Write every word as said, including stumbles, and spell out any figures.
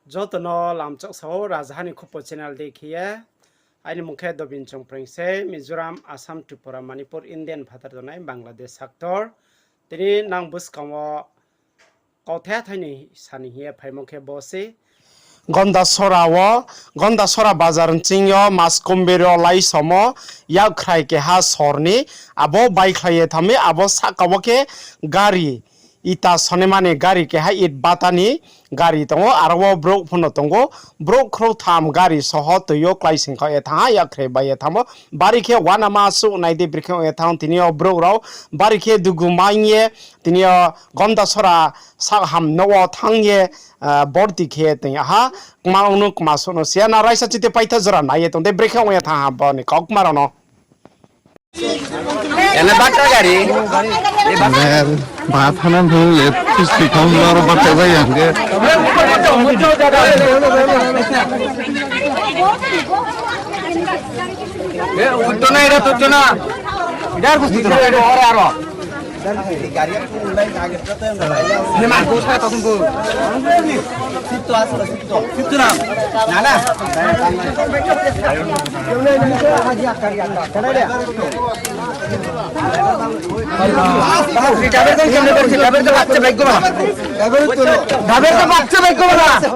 Joto no lamchak sao, Rajahani Khupo channel dei khe ye. Aini mung khe Dobin Chongpreng se, Mizoram, Assam, Tripura, Manipur, Indian phathar tongnai Bangladesh sector. Tini nang buskang wo kauthai thaini sani hing ye phaimo khe bo se. Gondasora wo, Gondasora bazar nching yo Maskomber wo laisomo yakkhrai keha sor ni abo baikhlai ye thanng mi, abo sahka wo khe gari, ita sonaima ni gari keha, it bata ni gari tong ou, aro wo brouh pho no tong ou, brouh khrouhtham gari soho tui yo kláising khaoh ye thanng ha, yakkhrai bai ye thanngmo. Bari khe uanama suh nai di, brekhe ong ye thanng tini yo brouh rao, bari khe dugu maing ye tini yo Gondasora sakham no wo thanng ye, borti khe tong ya ha, kma ong no kma suh no si ya na, raisa chiti paitha jora nai ye tong dei, brekhe ong ye thanng ha bo ni kau kma rao no. Ene bata gari. Ba thana thang le, kisti thang lor bata bai yang ge. Uttona ira, uttona. Idar gusti to, aro, aro. Daber to bacche bacche bacche bacche.